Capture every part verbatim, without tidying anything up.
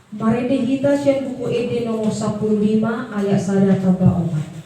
Marende hita sian Buku Ende nomor sampulu lima ayat sada tamba opat.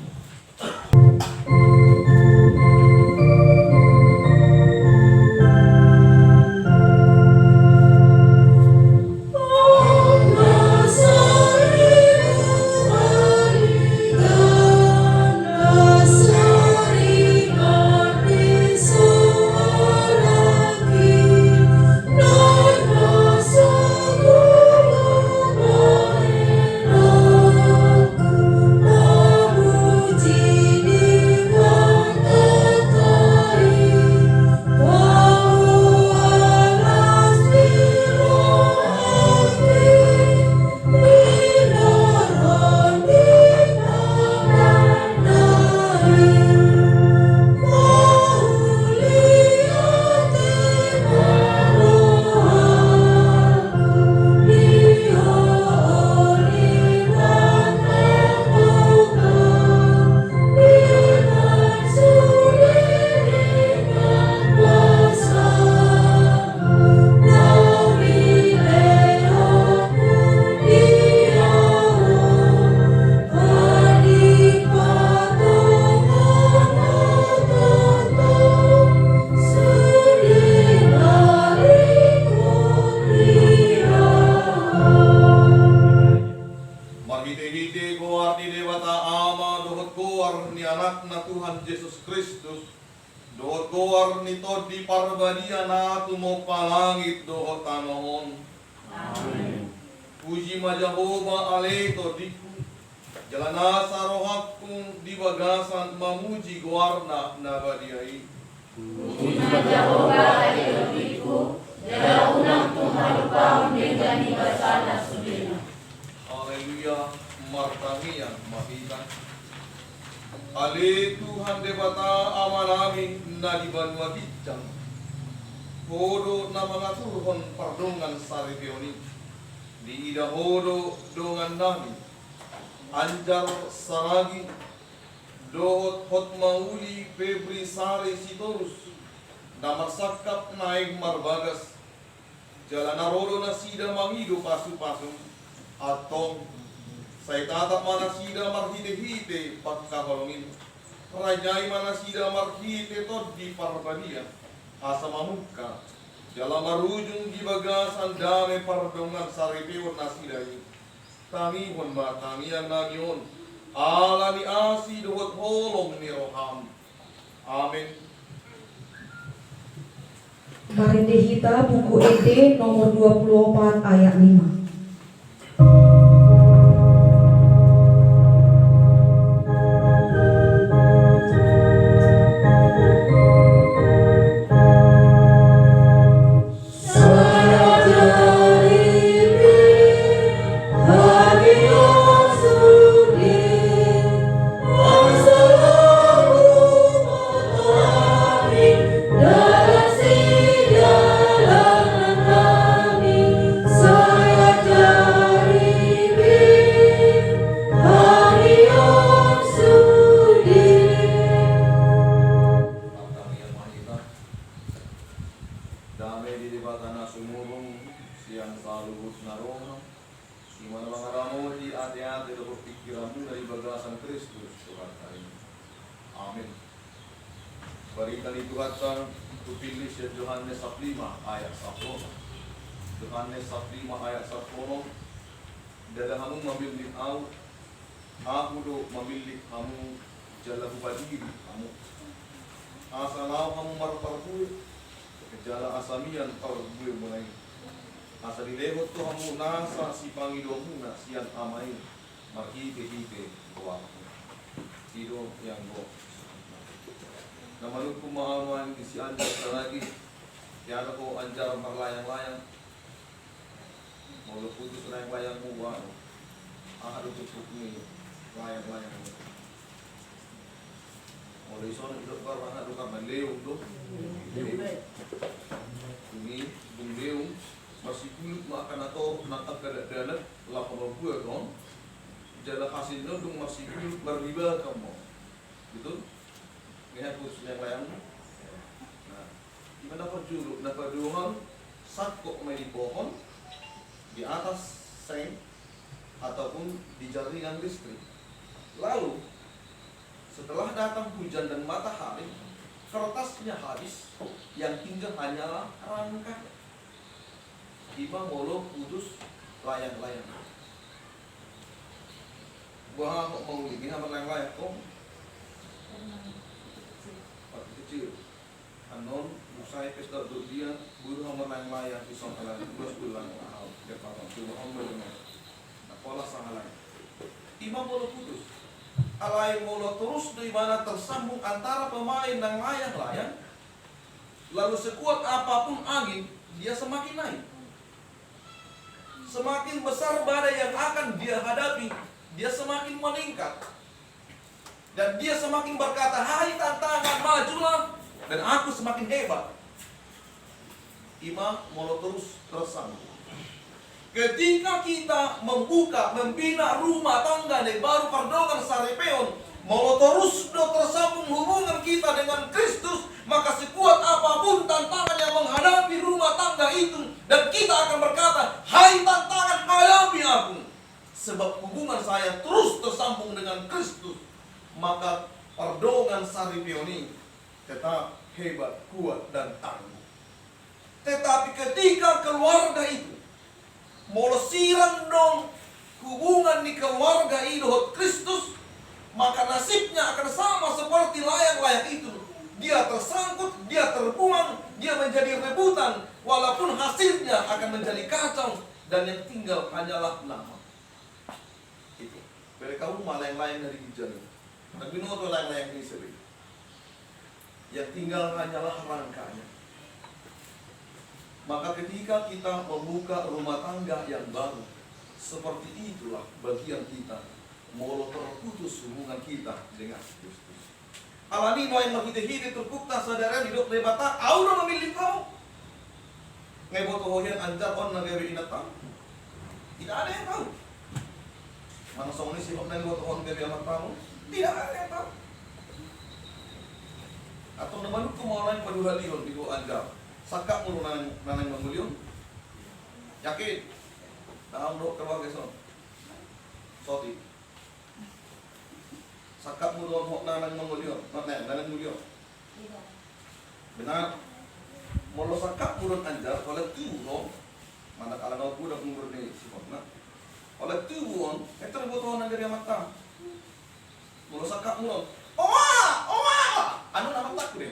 Marhitehite goar ni Debata Ama dohot goar ni Anakna Tuhan Jesus Kristus, dohot goar ni Tondi Parbadia na tumompa langit dohot tano on. Amen. Puji ma Jahowa ale tondingku, jala nasa rohangku di bagasan mamuji goarna na badia i. Puji ma Jahowa ale tondingku, jala unang tung halupaon denggan ni basana sudena. Haleluya, martangiang ma hita. Ale Tuhan Debata Amanami na di banua ginjang, Ho do na mangaturhon pardongan saripeon i. Diida Ho do dongannami, Anjar Saragih, dohot Hotmauli Febri Sari Sitorus, na marsangkap naeng marbagas, jala na ro do nasida mangido pasupasum. Antong, sai tatap ma nasida marhitehite pangkaholongi. Rajai ma nasida marhite Tondi Parbadia, asa mamungka jala marujung di bagasan dame pardongan saripeon nasida i. Tangihon ma tangiangnami on, ala ni asi dohot holong ni roham. Amen. Marende hita Buku Ende nomor dua puluh opat ayat lima. Dame ni Debata na sumurung sian saluhut na roha, i ma na mangaramoti ateate dohot pingkiranmuna di bagasan Kristus Tuhanta i. Amen. Barita ni Tuhanta tu pillis sian Johannes sampulu lima ayat sampulu onom. Johannes sampulu lima ayat sampulu onom. Ndada hamu mamillit Ahu, Ahu do mamillit hamu, jala Hupadiri hamu, asa laho hamu marparbue, jala asa mian parbuemuna i, asa dilehon tu hamu nasa sipangidoanmuna sian Ama i marhitehite goarhu. I do ianggo na manungkun ma ahu nuaeng di si Anjar Saragih. Iana ho Anjar marlayanglayang. Molo putus layanglayangmu, aha do turpuk ni layanglayangmu? Molo dison didok, aha do, karna leung do. Leung. Dung i, dung leung, marsigulut ma angka na torop nang angka dakdanak laho mabuat on. Jala hasilna dung marsigulut marlibakan ma on. Betul? Ngehe putus layanglayangmu. Nah, ima na parjolo, na paduahon, sangkot ma i di pohon, di atas seng ataupun di jaringan listrik. Lalu, setelah datang hujan dan matahari, kertasnya habis, yang tinggal hanyalah rangkanya. Ima molo putus layang-layang. Boha ho mauligin marlayang-layang ho? Waktu kecil. Annon, dung sae pesta dot dia, boi do ho marlayang-layang, di son ala, ulas ulang, ah, dia patang, coba ho mauligin. Nah, pola sahalai. Ima molo putus. Alai molo torus do ibana tersambung antara pemain nang layang-layang, lalu sekuat apapun angin, dia semakin naik. Semakin besar badai yang akan dia hadapi, dia semakin meningkat. Dan dia semakin berkata, "Hai tantangan, majulah, dan aku semakin hebat." Ima molo torus tersambung. Ketika kita membuka, membina rumah tangga na baru, pardongan saripeon, molo torus do tersambung hubungan kita dengan Kristus, maka sekuat apapun tantangan yang menghadapi rumah tangga itu, dan kita akan berkata, "Hai tantangan, hadapi aku." Sebab hubungan saya terus tersambung dengan Kristus, maka pardongan saripeon i tetap hebat, kuat, dan tangguh. Tetapi ketika keluarga itu molo sirang do hubungan ni keluarga i dohot Kristus, maka nasibnya akan sama seperti layang-layang itu. Dia tersangkut, dia terbuang, dia menjadi rebutan, walaupun hasilnya akan menjadi kacau, dan yang tinggal hanyalah nama. Itu. Bere kamu ma layang-layang na di ginjang i. Ndang binoto layang-layang i sebe. Yang tinggal hanyalah rangkanya. Maka ketika kita membuka rumah tangga yang baru, seperti itulah bagian kita molo terputus hubungan kita dengan Kristus. Alani nuaeng marhite-hite turpukta sadari on didok Debata, "Au do mamillit ho." Nga iboto ho hian anjar on na gabe inantam? Tidak ada yang tahu. Manang songon i sihop na iboto ho on gabe amantam? Tidak ada yang tahu. Atau na manungkun ma on naeng paduahalihon di ho anjar. Sangkapmu do na naeng mangoli on? Yakin? Dang dohot keluarga i son. Soti. Sangkapmu do on ho na naeng mangoli on, na naeng mangoli on. Benar. Molo sangkapmu do on anjar, holan tubu ho. Manang ala na godang umur ni sihotna. Holan tubu on, etor iboto ho na gabe amantam. Molo sangkapmu do on, "Oa, oa!" Anu na amantakku de.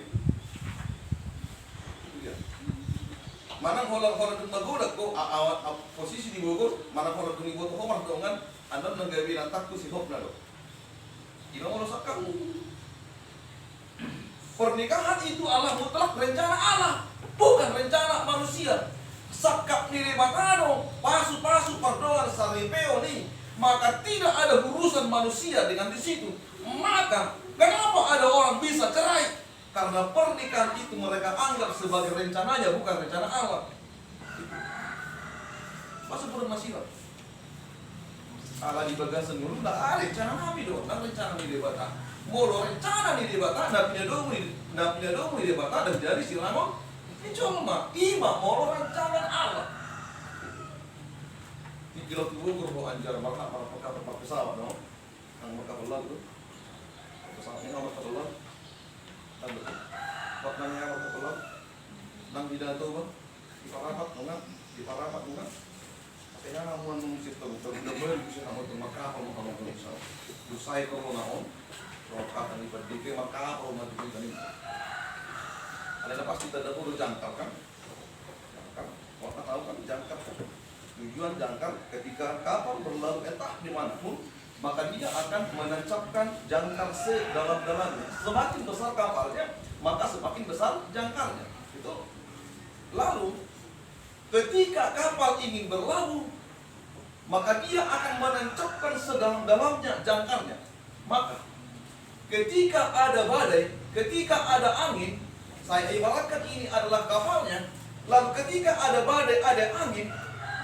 Manang holan, holan dung magodang ho, a, a, a, posisi di Bogor, manang holan dung iboto ho mardongan, annon na gabe inantakku sihotna do. Ima molo sangkapmu. Pernikahan itu adalah mutlak rencana Allah, bukan rencana manusia. Sangkap ni Debata do pasu-pasu pardongan saripeon i, maka tidak ada urusan manusia dengan di situ. Maka, kenapa ada orang bisa cerai? Karena pernikahan itu mereka anggap sebagai rencananya, bukan rencana Allah. Masa boru masilang? Ala di bagasan ngoluna, ah, rencana nami do, ndang rencana ni Debata. Molo rencana ni Debata, na pinadomu ni, na pinadomu ni Debata, ndang jadi sirangon ni jolma. Ima molo rencana Allah. Di kilo tu Bogor ho anjar, marhak, marhak, marhak pesawat, no? Nang markapal laut tu. Pesawat ni nang markapal laut. Nang betul. Bak nang nang markapal laut. Nang di danau Toba. Di Parapat nunga. Di Parapat nunga. Tapi nang amuan nung sip tahu. Tapi udah boleh bisa nang untuk markapal mau kamu bisa. Dusai corona on. Kalau kata di P D P markapal mau di sini. Ada pasti tidak perlu jangkar kan? Jangkar, kau tak tahu kan jangkar kan? Tujuan jangkar, ketika kapal berlalu entah di mana pun, maka dia akan menancapkan jangkar sedalam-dalamnya. Semakin besar kapalnya, maka semakin besar jangkarnya. Itu. Lalu, ketika kapal ingin berlabuh, maka dia akan menancapkan sedalam-dalamnya jangkarnya. Maka, ketika ada badai, ketika ada angin, saya ibaratkan ini adalah kapalnya, lalu ketika ada badai, ada angin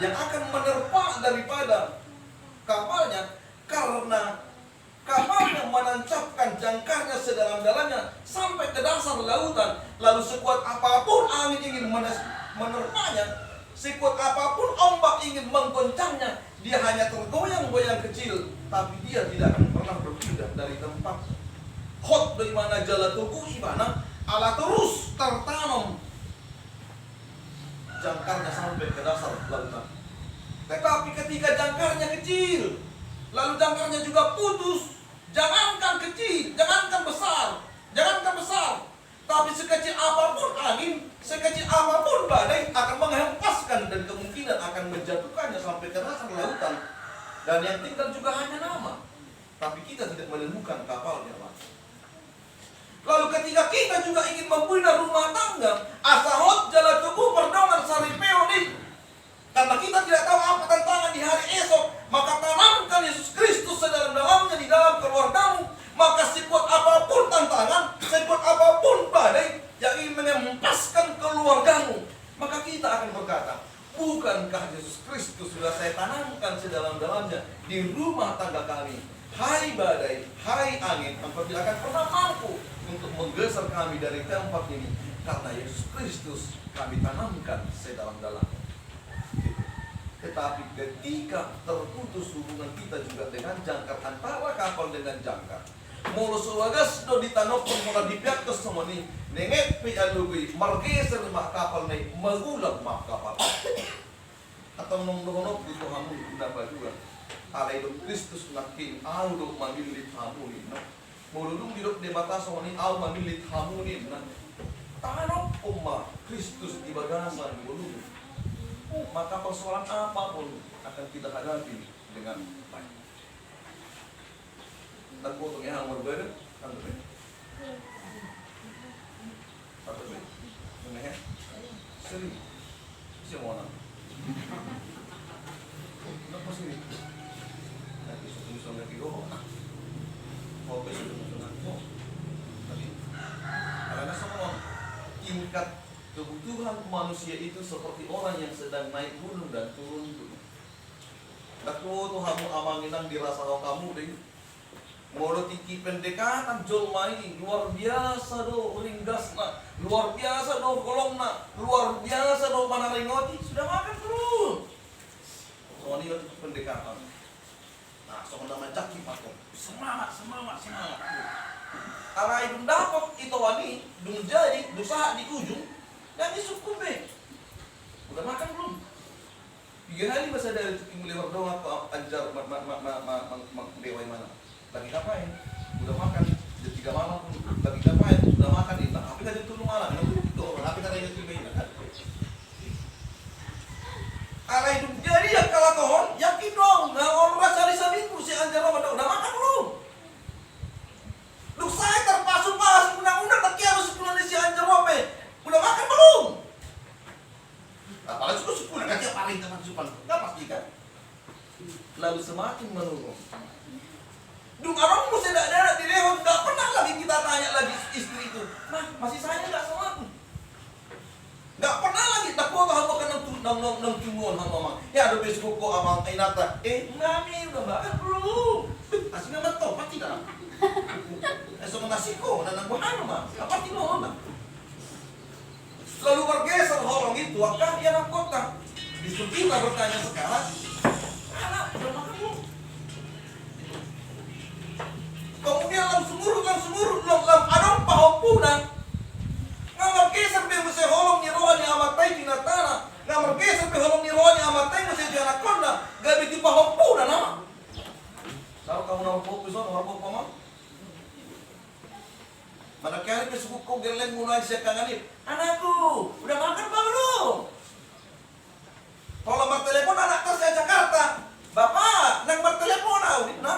yang akan menerpa daripada kapalnya, karena kapalnya menancapkan jangkarnya sedalam-dalamnya sampai ke dasar lautan, lalu sekuat apapun angin ingin menes-, menerpanya, sekuat apapun ombak ingin menggoncangnya, Dia hanya tergoyang-goyang kecil, tapi dia tidak akan pernah berpindah dari tempat. Hot do ibana jala togu ibana, ala terus tertanam jangkarnya sampai ke dasar lautan. Tetapi ketika jangkarnya kecil, lalu jangkarnya juga putus, jangankan kecil, jangankan besar, jangankan besar, tapi sekecil apapun angin, sekecil apapun badai akan menghempaskan dan kemungkinan akan menjatuhkannya sampai ke dasar lautan. Dan yang tinggal juga hanya nama. Tapi kita tidak menemukan kapalnya lagi. Lalu ketika kita juga ingin membina rumah tangga, asa hot jala togu mardongan saripeon i. Karena kita tidak tahu apa tantangan di hari esok, maka tanamkan Yesus Kristus sedalam-dalamnya di dalam keluargamu. Maka sekuat apapun tantangan, sekuat apapun badai yang ingin menghempaskan keluargamu, maka kita akan berkata, "Bukankah Yesus Kristus sudah saya tanamkan sedalam-dalamnya di rumah tangga kami? Hai badai, hai angin, engkau tidak akan pernah mampu untuk menggeser kami dari tempat ini, karena Yesus Kristus kami tanamkan sedalam-dalamnya." Gitu. Tetapi ketika terputus hubungan kita juga dengan jangkar, antara kapal dengan jangkar, molo so bagas do ditanopkon, molo dipeakkon songon i, nenget pe ia logo i, margeser ma kapal na i, magulang ma kapal. Antong naung dohononku tu hamu na paduahon, alai dung Kristus nangkin, ahu do mamillit hamu ninna. Molo dung didok Debata songon i, ahu mamillit hamu ninna, tanophon ma Kristus di bagasan ngolum, maka persoalan apa pun akan kita hadapi dengan baik. Ndang huboto nge aha marbada, ndang be. Ndang be. Nge aha? Serius. Ise mona? Ndang pas ini. Tapi sudah musuh nggak digo. Kau bisa musuh nggak digo. Tapi karena semua tingkat kebutuhan manusia itu seperti orang yang sedang naik gunung dan turun gunung. Ndang huboto hamu amang inang dirasa ho hamu dei. Molo tingki pendekatan jolma i luar biasa do ringgasna, luar biasa do holongna, luar biasa do manaringoti, sudah makan belum? Songon i do tingki pendekatan. Nah, songon na manjaki patok. Semangat, semangat, semangat. Alai dung dapot itoan i, dung jadi, dung sahat di ujung, ndang disungkun be. Udah makan belum? Piga hali ma sadari tu mulai mardongan tu anjar ma, ma, ma, ma, ma, ma, ma, dewa imana. Lagi ngapain? Udah makan. Jam tiga malam pun. Lagi ngapain? Udah makan, inna. Tapi kan jam tolu malam. Nah, itu orang. Tapi kan jam tiga inna kan. Alai dung jadi angka lakohon, yakin do ahu, na on rasa di saminggu si anjar ma, udah makan belum? Dung sae tarpasupasu undang-undang, na kiaru sipulon ni si anjar ma pe, udah makan belum? Apalagi suku-suku na tiap hari kita makan supan, nggak pasti kan? Lalu semakin menurun. Dung adong muse dakdanak dilehon, nggak pernah lagi kita tanya lagi istri itu, "Nah, masih sayang nggak sama aku?" Nggak pernah lagi, ndang huboto hamu kan nang tu, nang, nang, nang tunggu on hamu amang. Ya, ada besok kok amang inanta. Eh, mami, udah makan belum? Asli memang tau, pasti dah. Eh, sama nasi kok, nang, nang buah anu, Mang. Apa sih lo, Mang? Lalu bergeser holong itu, angka ia na kota. Justru kita bertanya sekarang, anak udah makan belum? Kemudian lam sumurut, lam sumurut, lam, lam adong pahompuna. Nga margeser be muse holong ni roha ni amanta i tu inantana. Nga margeser be holong ni roha ni amanta i muse tu anakkonna. Gabe tu pahompuna nama. Sahat hamu na marpahompu songon, marpahompu amang. Manang kiari pe sungkun ho gellengmu na sian tangan i. Anakku, udah makan apa belum? Pola martelepon anakta sian Jakarta. Bapak, ndang martelepon ahu ninna.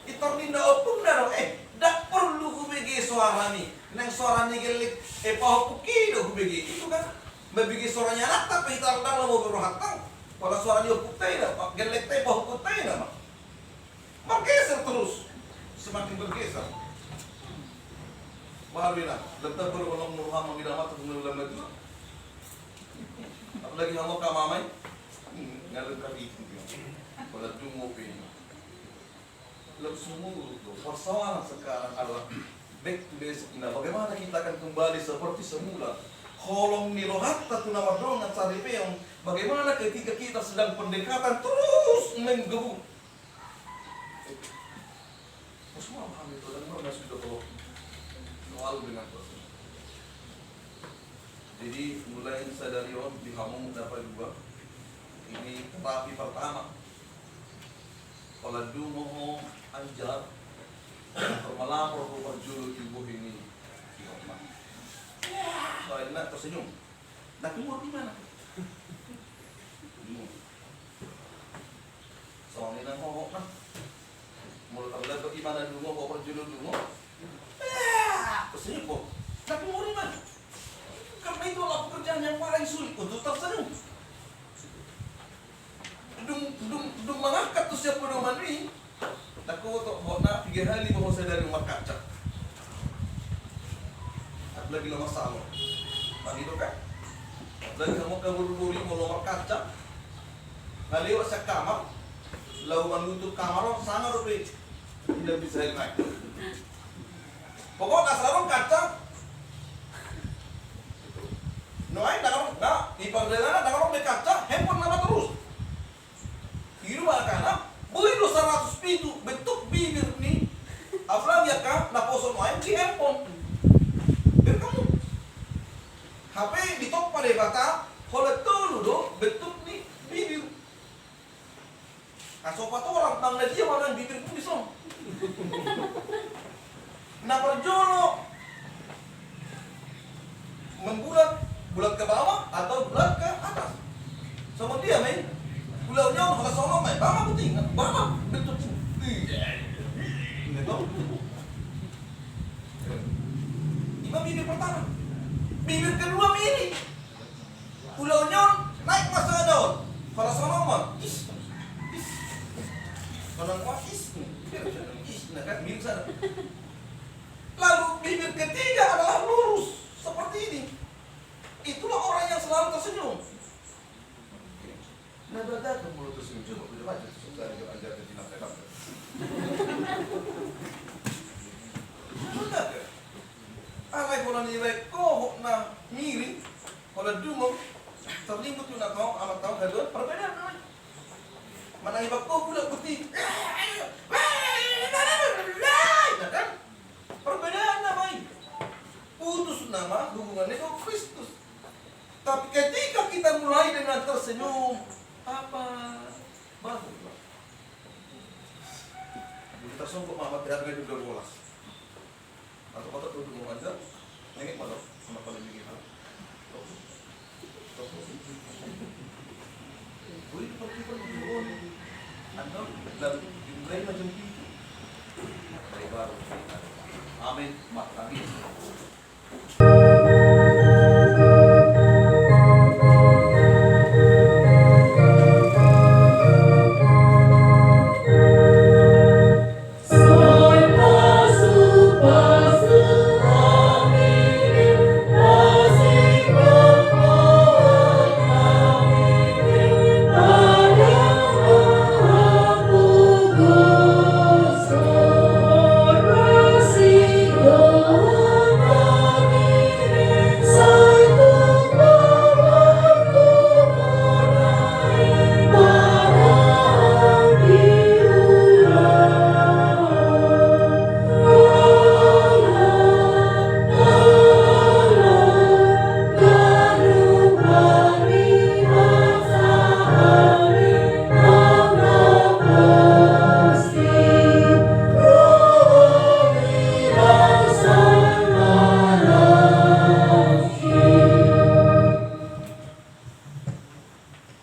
Pintor ninna ompungna do, eh, ndang porlu hubege soarami. Nang soara ni gelleng, eh, pahompungki do hubege. Itu kan. Mambege soara ni anakta pe hita ndang lomo be rohanta. Pola soara ni ompungta i do, gellengta i, pahompungta i nama. Bergeser terus, semakin bergeser. Baru ina, lam tabo do holong ni roham mangida amanta tu na lam matua. Apalagi hamu angka mama i, hmm, nga lengkap itu dia. Pola dungo pe ina. Lam sumurut do. Persoalan sekarang adalah back to basic. Nah, bagaimana kita akan kembali seperti semula? Holong ni rohanta tu na mardongan saripeon. Bagaimana ketika kita sedang pendekatan terus menggebu. Pos ma hami tu, dan pernah sudah kalau soal dengan pos. Jadi mulai sadari on di hamu na padua, ini terapi pertama. Holan dungo ho anjar, malapor ho parjolo tu bohi ni si Hotma. Soalna tersenyum. Tapi mau di mana? Bingung. Soalna nang hohot na. Molo tahu dapat di mana dungo, ho parjolo dungo. Eh, tersenyum ho. Tapi mau di mana? Karena itu adalah pekerjaan yang paling sulit untuk tersenyum. Dung, dung, dung mangangkat tu sian pedoman i, nangkin ho tu, ho na piga hali bohong sadari markaca. Apalagi laho masalon. Bagi do kan? Apalagi hamu angka boru-boru i molo markaca. Nga lewat sian kamar, laho manutup kamar on, sanga dope. Inda bisa hali nai. Pokokna asa adong kaca. Nuaeng ndang adong, nga di pardalanan ndang adong be kaca, handphone nama torus. Ido ma angka na, boi do saratus pitu bentuk bibir ni, apalagi angka naposo nuaeng di handphone. Ber hamu. Hape ditompa Debata, holan tolu do bentuk ni bibir. Asa patorang, nang na dia ma nang bibirmu dison. Na parjolo, membulat, bulat ke bawah atau bulat ke atas. Songon dia ma i. Ulaon ni on, holan songon on ma i. Bama puting, bama bentuk. Ih. Betul. Ima bibir pertama. Bibir kedua ma ini. Ulaon ni on, naik ma sada on. Pala songon on ma. Is. Is. Pala ma is. Is, nah kan, mirip sana. Lalu bibir ketiga adalah lurus seperti ini. Itulah orang yang selalu tersenyum. Na bagaga molo tersenyum, coba, coba aja, coba aja, aja, aja, aja, aja. Bagaga. Alai holan ibaen ho hohot na miring, holan dungo, terlibat tu na tau, amat tau, haduan, perbedaan namanya. Manang ibaen ho bulat putih. Nah kan? Perbedaan nama i. Putus nama hubungannya dengan Kristus. Tapi ketika kita mulai dengan tersenyum, apa baru? Boleh tersongkok mama, tidak ada juga bolas. Atau kota tuh mau aja, nengok malah sama paling bikin hal. Wih, pergi, pergi, pergi. Anda dan mulai macam itu. Dari baru. Amin. Mak, amin.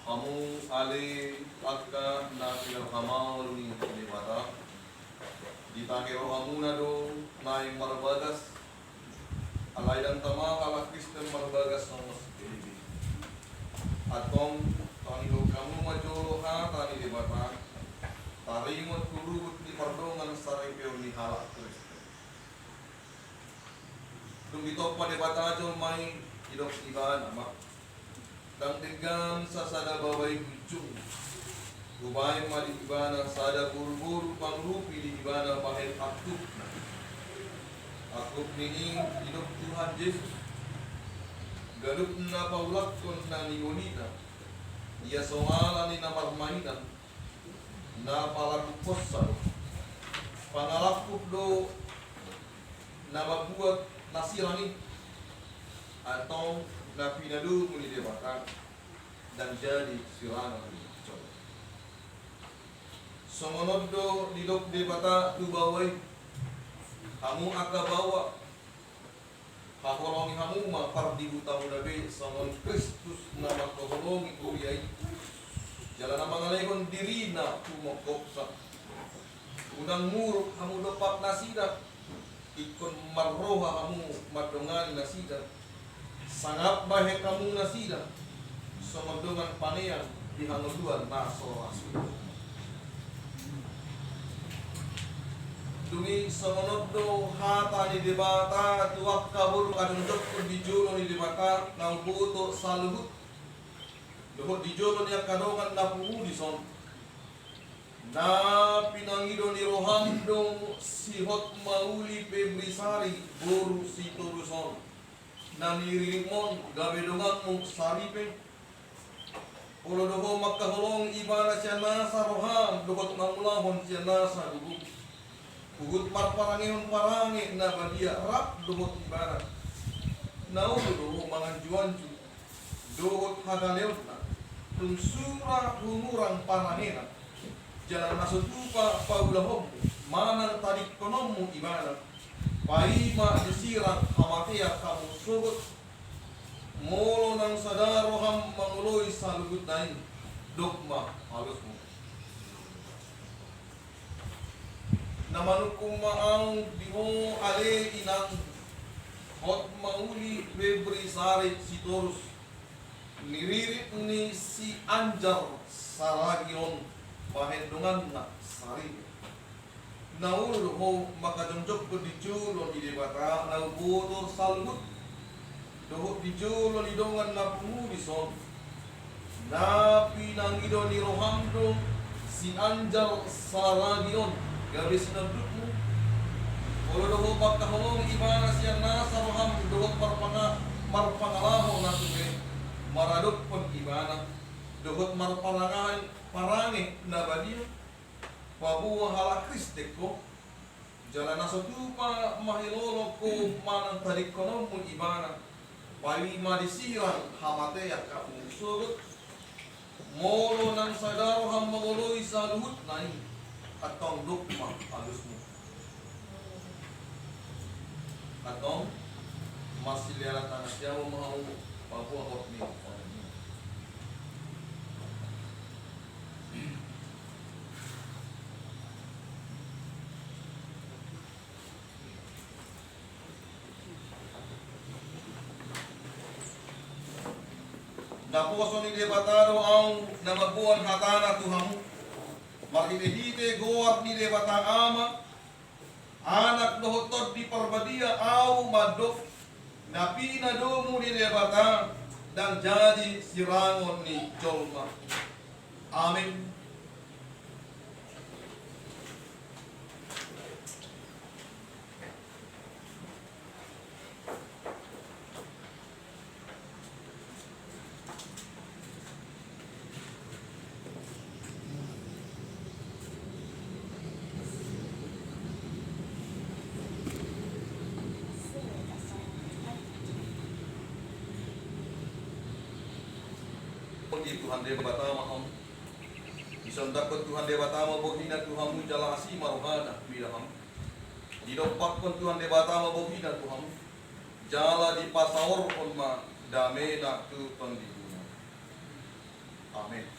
Hamu ale angka na pinarhamaol ni Debata, ditahe rohamuna do naeng marbagas, alai ndang tama halak Kristen marbagas songon si P B B. Antong, tangihon hamu ma jolo hata ni Debata, taringot tu ruhut ni pardongansaripeon ni halak Kristen. Dung ditompa Debata jolma i, didok ibana ma, ndang denggan sasada baba i gunjung. Hubaen ma di ibana sada boruboru pangurupi di ibana bahen angkupna. Angkup ni i didok Tuhan Jesus. Ganup na paulakkon na niolina, ia so ala ni na marmainan, Na palangkuponsa do, pangalangkup do na mambuat na sirang i, antong na pinadomu ni Debata ndang jadi sirangon ni jolma. Songon on do didok Debata tu baoa i: Hamu angka baoa, haholongi hamu ma pardihutamuna be songon Kristus na mangkaholongi huria i, jala na mangalehon dirina tumongkopsa. Unang muruk hamu dompak nasida, ingkon marroha hamu mandongani nasida. Sangap bahen hamu nasida songon dongan panean di hangoluan na so ra suda. Dung i songon on do hata ni Debata tu angka boru na jongjongkon di jolo ni Debata na huboto saluhut, dohot di jolo ni angka dongan na pungu dison. Na pinangido ni roham do si Hotmauli Febrisari boru Sitorus on, na niriritmon gabe donganmu saripe. Olo do ho mangkaholongi ibana sian nasa roham dohot mangulahon sian nasa gugum, huhut marparangehon parange na badia rap dohot ibana. Na olo do ho manganjuanju dohot hagaleonna, tung sura hungurang parangena. Jala na so tupa paulahonmu manang tadingkononmu ibana, paima disirang hamatean hamu sogot. Molo nang sada roham mangoloi saluhutna i, dok ma alusmu. Na manungkun ma ahu di ho ale inang, Hotmauli Febrisari Sitorus, niririt ni si Anjar Saragi on, bahen donganna saripe. Na olo do ho mangkajongjongkon di jolo ni Debata na huboto saluhut, dohot di jolo ni dongan na pungu dison. Na pinangido ni roham do si Anjar Saragi on gabe sinondukmu. Olo do ho mangkaholongi ibana sian nasa roham dohot marpanga-, marpangalaho na ture, maradophon ibana dohot marparange parange na badia. Paboa halak Kristen ho, jala na so tupa mangilolong ho manang tadingkononmu ibana, paima disirang hamatean hamu sogot. Molo nang sada roham mangoloi saluhutna i, antong dok ma alusmu. Antong marsilealan tangan siamun ma hamu, paboa hot ni. Naposo ni Debata do ahu na mamboan hatana tu hamu, marhitehite goar ni Debata Ama, Anak dohot Tondi Parbadia, ahu mandok, na pinadomu ni Debata ndang jadi sirangon ni jolma. Amen. Di Tuhan Debata ma on. Disondangkon Tuhan Debata ma bohina tu hamu jala asi ma rohana mida hamu. Didompakkon Tuhan Debata ma bohina tu hamu, jala dipasaorhon ma damena tu tondimuna. Amen.